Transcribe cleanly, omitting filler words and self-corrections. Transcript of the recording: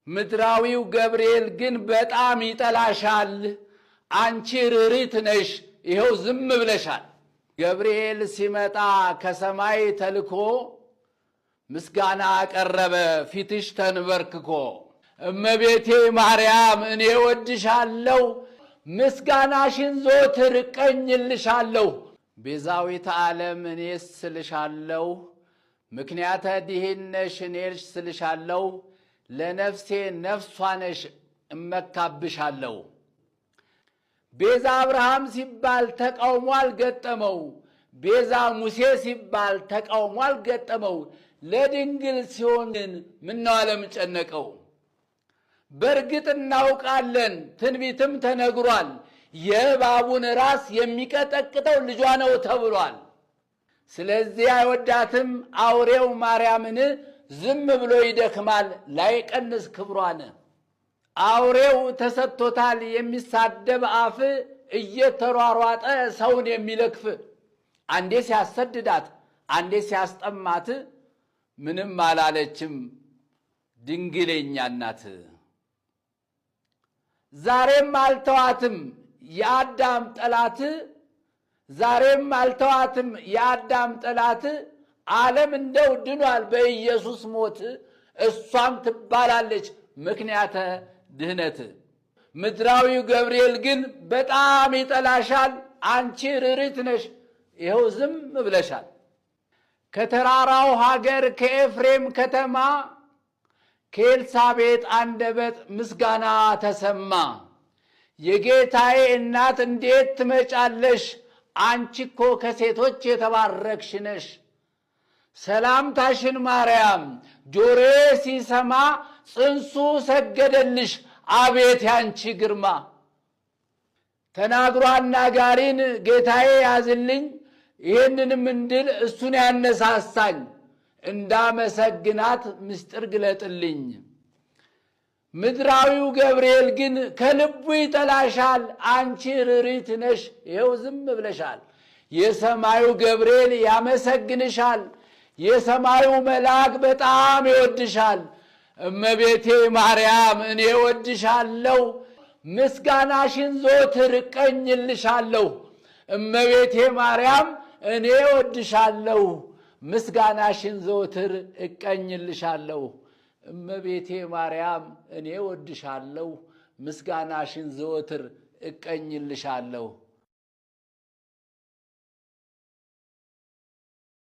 ምድራዊው ገብርኤል ግን በጣም ይጠላሻል። አንቺ ርሪት ነሽ፣ ይኸው ዝም ብለሻል። ገብርኤል ሲመጣ ከሰማይ ተልኮ ምስጋና አቀረበ ፊትሽ ተንበርክኮ። እመቤቴ ማርያም እኔ ወድሻለሁ፣ ምስጋናሽን ዘወትር እቀኝልሻለሁ። ቤዛዊተ ዓለም እኔ ስልሻለሁ፣ ምክንያተ ድኅነሽ እኔ ስልሻለሁ። ለነፍሴ ነፍሷ ነሽ እመካብሻለሁ። ቤዛ አብርሃም ሲባል ተቃውሞ አልገጠመው። ቤዛ ሙሴ ሲባል ተቃውሞ አልገጠመው። ለድንግል ሲሆን ግን ምነው ዓለም ጨነቀው? በእርግጥ እናውቃለን፣ ትንቢትም ተነግሯል። የእባቡን ራስ የሚቀጠቅጠው ልጇ ነው ተብሏል። ስለዚህ አይወዳትም አውሬው ማርያምን፣ ዝም ብሎ ይደክማል ላይቀንስ ክብሯን። አውሬው ተሰጥቶታል የሚሳደብ አፍ፣ እየተሯሯጠ ሰውን የሚለክፍ። አንዴ ሲያሰድዳት አንዴ ሲያስጠማት፣ ምንም አላለችም ድንግል የኛ እናት። ዛሬም አልተዋትም የአዳም ጠላት፣ ዛሬም አልተዋትም የአዳም ጠላት። ዓለም እንደው ድኗል በኢየሱስ ሞት፣ እሷም ትባላለች ምክንያተ ድህነት። ምድራዊው ገብርኤል ግን በጣም ይጠላሻል። አንቺ ርሪት ነሽ፣ ይኸው ዝም ብለሻል። ከተራራው ሀገር ከኤፍሬም ከተማ ከኤልሳቤጥ አንደበት ምስጋና ተሰማ። የጌታዬ እናት እንዴት ትመጫለሽ? አንቺ እኮ ከሴቶች የተባረክሽ ነሽ። ሰላምታሽን ማርያም ጆሮዬ ሲሰማ ጽንሱ ሰገደልሽ፣ አቤት ያንቺ ግርማ። ተናግሮ አናጋሪን ጌታዬ ያዝልኝ፣ ይህንንም እንድል እሱን ያነሳሳኝ፣ እንዳመሰግናት ምስጢር ግለጥልኝ። ምድራዊው ገብርኤል ግን ከልቡ ይጠላሻል፣ አንቺ ርሪት ነሽ፣ ይኸው ዝም ብለሻል። የሰማዩ ገብርኤል ያመሰግንሻል፣ የሰማዩ መልአክ በጣም ይወድሻል። እመቤቴ ማርያም እኔ እወድሻለሁ፣ ምስጋናሽን ዘወትር እቀኝልሻለሁ። እመቤቴ ማርያም እኔ እወድሻለሁ፣ ምስጋናሽን ዘወትር እቀኝልሻለሁ። እመቤቴ ማርያም እኔ እወድሻለሁ፣ ምስጋናሽን ዘወትር እቀኝልሻለሁ።